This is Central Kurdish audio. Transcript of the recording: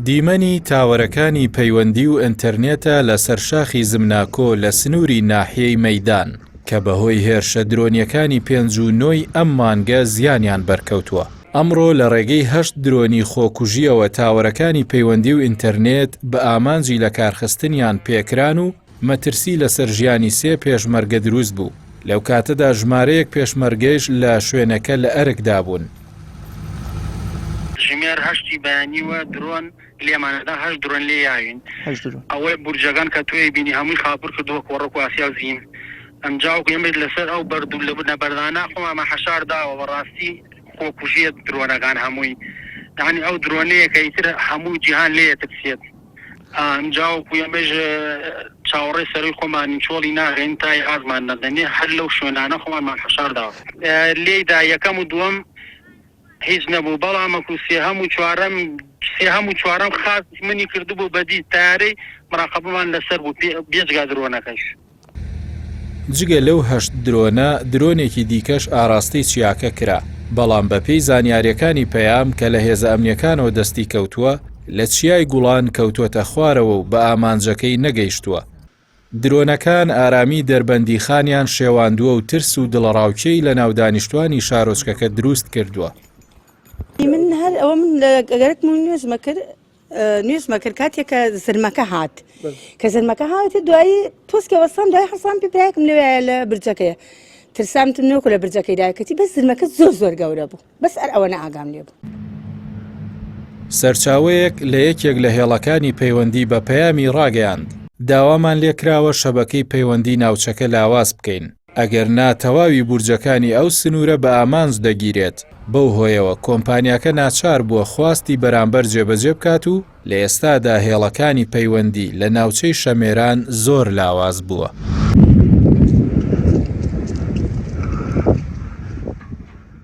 دیمەنی تاوەرەکانی پەیوەندی و ئینتەرنێتە لەسەر شاخی زمناکۆ لە سنووری ناحیەی مەیدان، کە بەهۆی هێرشە درۆنییەکانی پێنج و نۆی ئەم مانگە زیانیان بەرکەوتووە. ئەمڕۆ لە ڕێگەی هەشت درۆنی خۆکوژییەوە تاوەرەکانی پەیوەندی و ئینتەرنێت بە ئامانجی لەکارخستنیان پێکران و مەترسی لەسەر ژیانی سێ پێشمەرگە دروست بوو، لەو کاتەدا ژمارەیەک پێشمەرگەیش لە شوێنەکە لە ئەرکدا بوون. ژمێر هەشتی بەیانی وە درۆن لێمان ئەدا هەشت درۆن لێ یاوین ئەوەی بورجەکان کە تۆی بینی هەمووی خاپور کردووە کۆڕەک و ئاسیا و زین ئەمجا وەکو ئێمەش لەسەر ئەو بەرد و لە بەردانە خۆمانمان حەشار داوە بەڕاستی خۆکوژیە درۆنەکان هەمووی یانی ئەو درۆنەیە کە ئیتر هەموو جیهان لێ ئەترسێت ئەمجا وەکو ئێمەش چاوەڕێی سەروی خۆمانین چۆڵی ناغێن تا ئازمان نەدەنێ هەر لەو شوێنانە خۆمانمان حەشار داوە لێیدا یەکەم و دووەم هیچ نەبوو بەڵام وەکو سێهەم و چوارەم سێهەم و چوارەم خاس منی کردبوو بەدی تارەی مراقبەمان لەسەر بوو بێجگا درۆنەکەش. جگە لەو هەشت درۆنە، درۆنێکی دیکەش ئاراستەی چیاکە کرا، بەڵام بەپێی زانیارییەکانی پەیام کە لە هێزە ئەمنییەکانەوە دەستی کەوتووە، لە چیای گوڵان کەوتووەتە خوارەوە و بە ئامانجەکەی نەگەیشتووە. درۆنەکان ئارامیی دەربەندیخانیان شێواندووە و ترس و دڵەڕاوکێی لەناو دانیشتوانی شارۆچکەکە دروست کردووە. من هەر ئەوە من لە گەرەکم و نوێژمە کرد نوێژمە کرد کاتێک کە زرمەکە هات کە زرمەکە هات دوایی تۆسکە وەستام دوای حەسام پێ برایەکم لەوێ لە برجەکەیە ترسام تم نۆکو لە برجەکەی دایکەتی بەس زرمەکە زۆر زۆر گەورە بوو بەس ئەر ئەوە ئاگام لێ بوو. سەرچاوەیەک لە یەکێک لە هێڵەکانی پەیوەندی بە پەیامی ڕاگەیاند، داوامان لێکراوە شەبەکەی پەیوەندی ناوچەکە لاواز بکەین، ئەگەر نا تەواوی بورجەکانی ئەو سنوورە بە ئامانج دەگیرێت، بەو هۆیەوە کۆمپانیاکە ناچار بووە خواستی بەرامبەر جێبەجێ بکات و لە ئێستادا هێڵەکانی پەیوەندی لە ناوچەی شەمێران زۆر لاواز بووە.